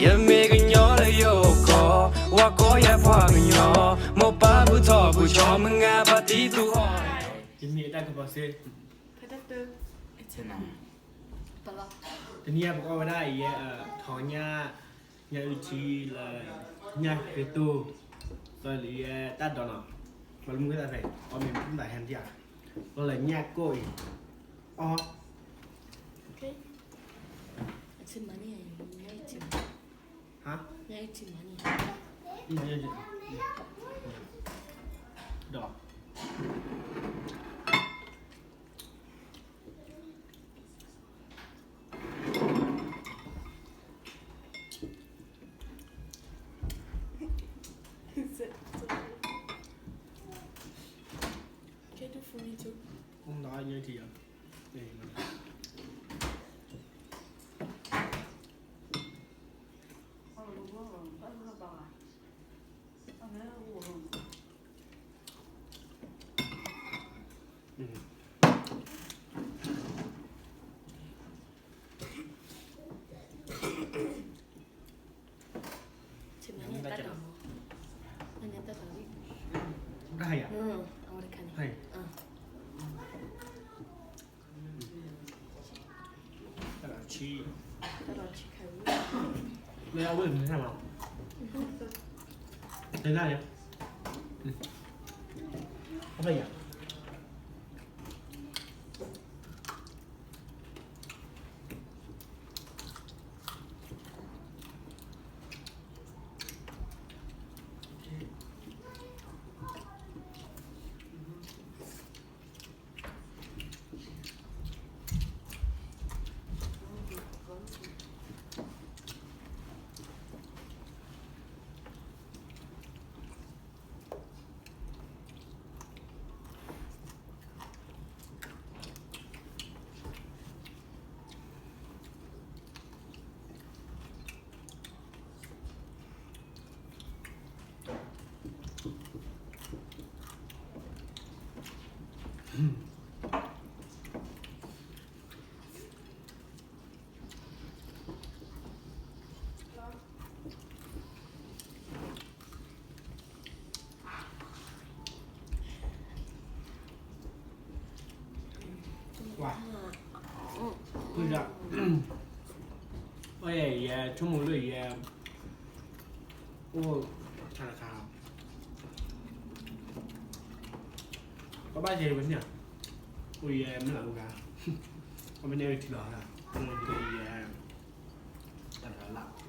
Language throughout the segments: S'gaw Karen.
ယမ့ၢ်ကညီလၢယအိၣ်ကီၢ်, ဝၤကိးယၤပှၤကညီ, မိၢ်ပၢ်ဘူၣ်ထီၣ်ဘူၣ်ကၠီ, မုၢ်ဂၤပၢ်တံသူၣ်ဟီၣ်, ယမ့ၢ်တၢ်ကပီၤစ့, တနံၤအံၤပကအီၣ်ဝဲဒၣ်အံၤယဲ, ထီၣ်ညၣ်, ညၣ်အုၣ်ထံလၢ, ညၣ်ဃ့တိၢ်, လၢလံယဲတၢ်ဒိးနီၤ, ပှၤလၢမုၢ်သးဖဲ, အီၣ်မ့ၢ်မုၢ်သးဟဲနတံၢ်ဧါ, လၢညၣ်ကိၢ်အံၤ, အီၣ် ဟါ, ဒီး Can you do for me too?ကွၢ်, ယဲ ယဲ ဆိကမိၣ်လၢယဲ အိၣ်ဆါတခါ, ပဘၣ်ယဲဝဲန့ၣ်, အိၣ်ယဲမ့ၢ်လၢအဂၤ, ပမ့ၢ်န့ၣ်ဝဲထံလီၤ, ယဲ တၢ်တခါလၢ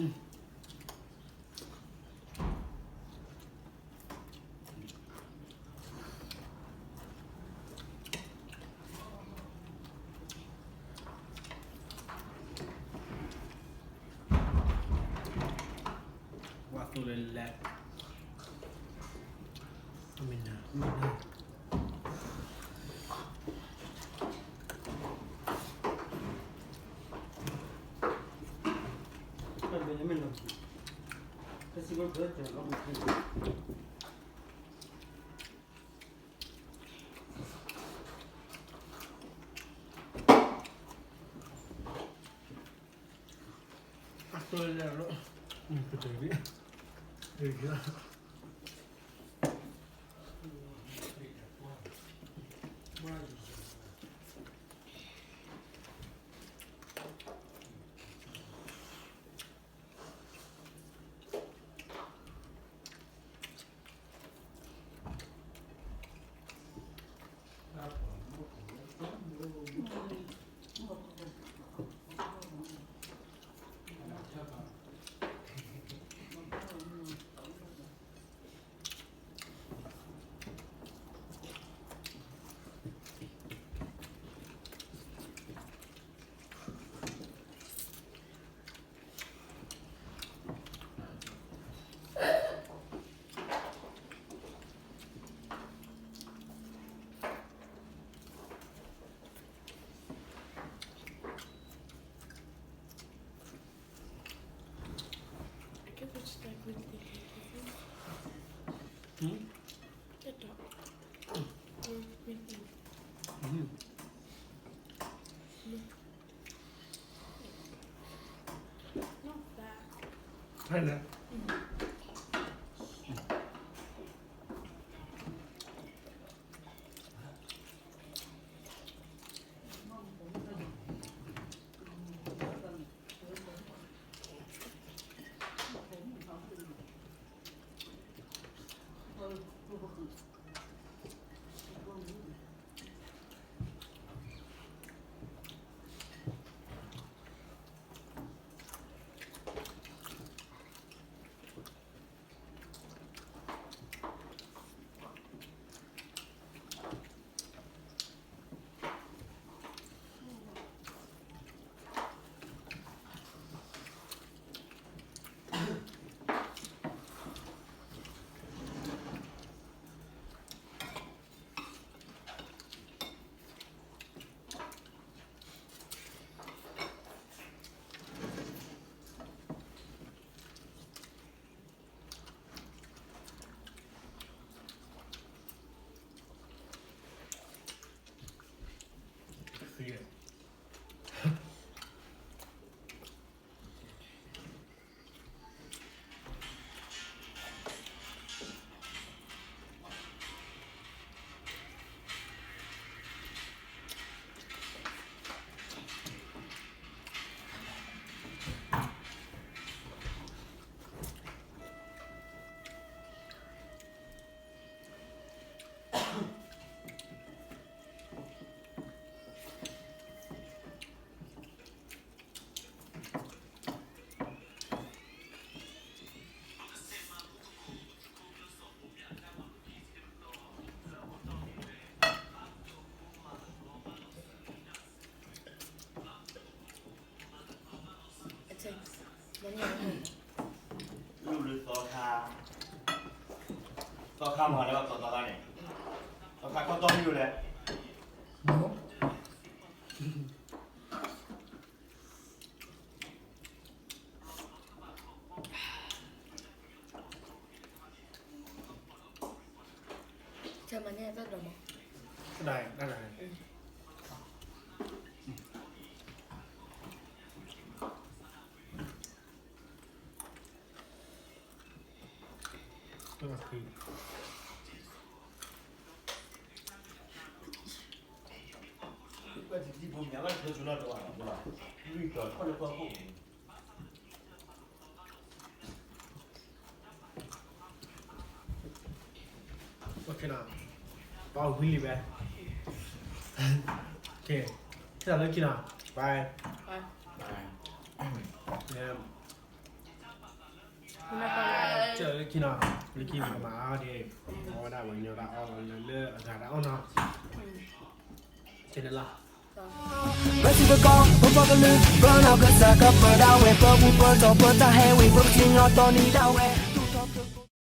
ဝါသိလၢလဲၣ်, မ့ၢ်နၤ, မ့ၢ်နၤ, မ့ၢ်နၤ, ကစံးဘၣ်ဖဲတၢ်လီၢ်မ့ၢ် အသိလၢလီၤ, ပတဘ့ၣ်, လူလၢသီခါ, သီခါမၤလၢဘၣ်သီသီခါန့ၣ်, သီခါခီတီမံၤလဲၣ်. ဆၢမၤန့ၢ်တၢ်ဒိးမး, တၢ်ဒိး, တၢ်ဒိး, တၢ်ဒိး, ပှၤဝံၤလံဝဲ, ကဲ, ခဲလၢာ်လၢခံနီၤ, bye, bye, yeah. လၢခံနီၤ, လၢခံပကမၤအါဒ်, အဝဲဒၣ်ပှၤကညီတၢ်အီၣ်လီၤလၢလၢအဂၤတၢ်အီၣ်နီၤ, ကဲန့ၣ်လီၤ. ပစံးပကီၢ်ပပှၤကလုာ် ပနီၢ်ကစၢ်ကပၢဒၣ်ဝဲ ပဘူၣ်ပတီၢ်ပတၢ်ဟဲဝံၤ ပကစံၣ်ညီၣ်တီနံၤဒၣ်ဝဲ